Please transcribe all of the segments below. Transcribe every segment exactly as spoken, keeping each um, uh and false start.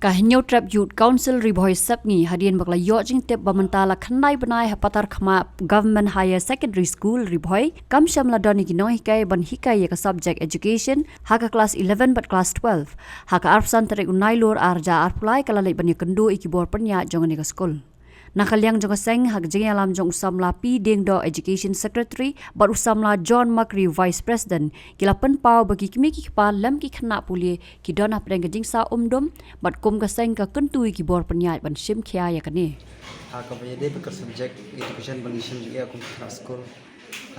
Ka Hynñiewtrep Youth Council Ri Bhoi Sepngi hadien ba ka la ïoh jingtip ba mynta la khyndai bnai ha Patarkhmah Government Higher Secondary School Ri Bhoi kam shym la don ïa ki nonghikai ban hikai ïa ka subject education ha ka klas eleven bad klas twelve. Ha ka arphew san tarik u Nailur arhajar arphew lai ka la leit ban ïakynduh ïa ki bor pynïaid jong kane ka skul. Na ka liang jong ka seng, ha ka jingïalam jong u samla P Diengdoh, Education Secretary, bad u samla John Makri, Vice President, ki la pynpaw ba ki kmie ki kpa lem ki khynnah pule ki don hapdeng ka jingsawa umdum bad kum ka seng ka kyntu ïa ki bor pynïaid ban shim khia ïa kane. Ha kaba ïadei bad ka subject education ba ngi shim jingeh kum ki khynnah skul,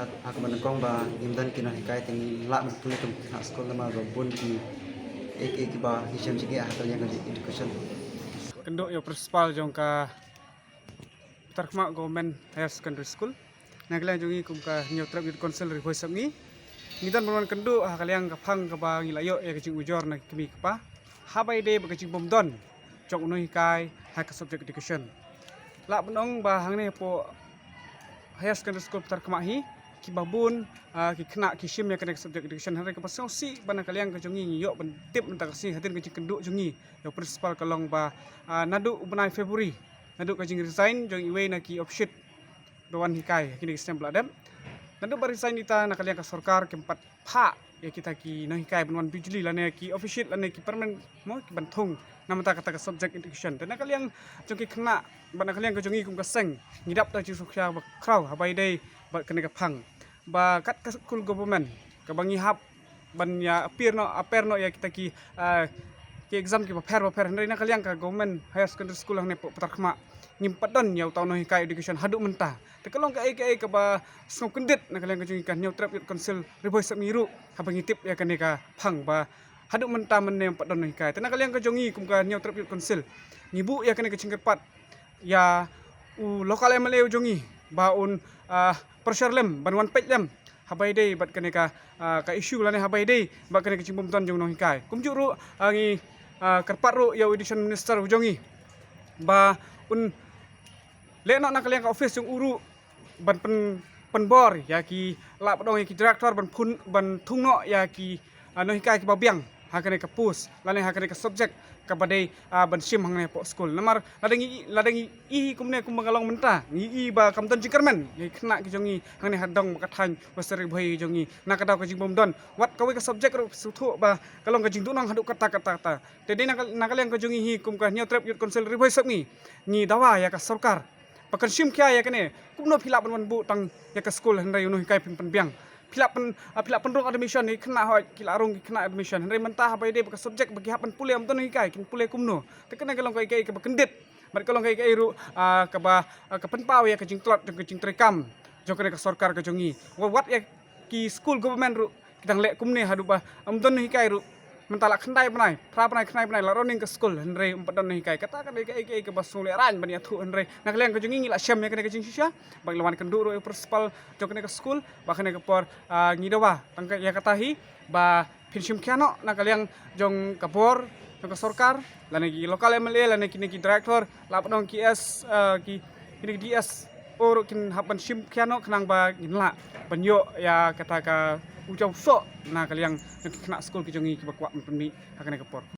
ha kaba nyngkong ba ngim don ki nonghikai, te ngi lah ban pule kum ki khynnah skul namar ba bun ki, eh, eh, kiba ngi shim jingeh ha ka liang ka education. Kynduh ïa u principal jong ka Patarkhmah Government Higher Secondary School. Na ka liang jong ngi kum ka Hynñiewtrep Youth Council Ri Bhoi Sepngi, ngi don ban wan kynduh ha ka liang ka phang kaba ngi la ïoh ïa ka jingujor na ki kmie ki kpa, haba ïadei bad ka jingbymdon jong u nonghikai ha ka subject education. Lah ban ong ba hangne hapoh Higher Secondary School Patarkhmah hi, kiba bun, ah, ki khynnah ki shim ïa kane ka subject education, hynrei kaba sngewsih ba na ka liang ka jong ngi ngi ïoh ban tip mynta ka sngi hadien ka jingkynduh jong ngi ïa u principal ka long ba, ah, naduh u bnai February, naduh ka jingresign jong iwei na ki official ba wan hikai ha kine ki snem ba la dep, naduh ba resign ita, na ka liang ka sorkar kim pat phah ïa kita ki nonghikai ban wan bijli lane ki official lane ki permanent, mo, ki ban thung na bynta kata ka subject education. Te na ka liang jong ki khynnah bad na ka liang ka jong ngi kum ka seng, ngi dap da ka jingsngewkhia ba khraw haba ïadei bad kane ka phang, ba kat ka school government kaba ngi hap ban ïa appear noh, appear noh ïa kita ki, ah, ki exam kiba pher ba pher, hynrei na ka liang ka Government Higher Secondary School hangne hapoh Patarkhmah ngim pat don ïa uta u nonghikai education haduh mynta. Te ka long kaei kaei kaba sngewkyndit na ka liang ka jong ngi ka Hynñiewtrep Youth Council Ri Bhoi Sepngi ruh, haba ngi tip ïa kane ka phang ba haduh mynta mynne ym pat don nonghikai. Te na ka liang ka jong ngi kum ka Hynñiewtrep Youth Council, ngi buh ïa kane ka jingkyrpad ïa u local M L A u jong ngi ba un, ah, pressure lem ban wan peit lem haba ïadei bad kane ka, ah, ka issue lane haba ïadei bad kane ka jingbymdon jong u nonghikai. Kumjuh ruh, ah, ngi, ah, kyrpad ruh ïa u Education Minister u jong ngi ba un leh noh na ka liang ka office jong u ruh ban pyn, pynbor ïa ki, lah ban ong ïa ki director ban phun, ban thung noh ïa ki, ah, nonghikai kiba biang ha kane ka post lane ha kane ka subject kaba dei, ah, ban shim hangne hapoh skul. Namar lada ngi, lada ngi i kumne kumba nga long mynta, ngi i ba kam don jingkyrmen ïa ki khynnah ki jong ngi hangne ha dong ba ka thaiñ Western Ri Bhoi ki jong ngi na ka daw ka jingbymdon wat kawei ka subject ruh, sngewthuh ba ka long ka jingduhnong haduh katta katta katta. Te dei na ka, na ka liang ka jong ngi hi kum ka Hynñiewtrep Youth Council Ri Bhoi Sepngi, ngi dawa ïa ka sorkar ba kan shim khia ïa kane. Kumno phi lah ban wan buh tang ïa ka skul hynrei u nonghikai phim pynbiang? Phi lah pyn, ah, phi lah pynrung admission ïa ki khynnah, hooid ki la rung ki khynnah admission, hynrei mynta haba ïadei bad ka subject ba ki hap ban pule ym don nonghikai, kin pule kumno? Te kane ka long kaei kaei kaba kyndit bad ka long kaei kaei ruh, ah, kaba, ah, ka pynpaw ïa ka jingtlot jong ka jingtreikam jong kane ka sorkar ka jong ngi. Wa wat ïa ki school government ruh ki dang leh kumne haduh ba ym don nonghikai ruh. Mynta la khyndai bnai, phra bnai, khyndai bnai la running ka skul hynrei ym pat don nonghikai. Kata ka dei kaei kaei kaba sngewlehraiñ ban ïathuh, hynrei na ka liang ka jong ngi ngi la shem ïa kane ka jingshisha ba ngi la wan kynduh ruh ïa u principal jong kane ka skul ba kane ka por, ah, ngi dawa tang ka ïa kata hi ba phin shim khia noh na ka liang jong ka bor jong ka sorkar lane ki local M L A lane kine ki director, lah ban ong ki S, ah, ki, kine ki D S O ruh kin hap ban shim khia noh khnang ba ngin lah ban ïoh ïa kata ka u jaw soh na ka liang jong ki khynnah skul ki jong ngi kiba kwah ban pynmih ha kane ka por.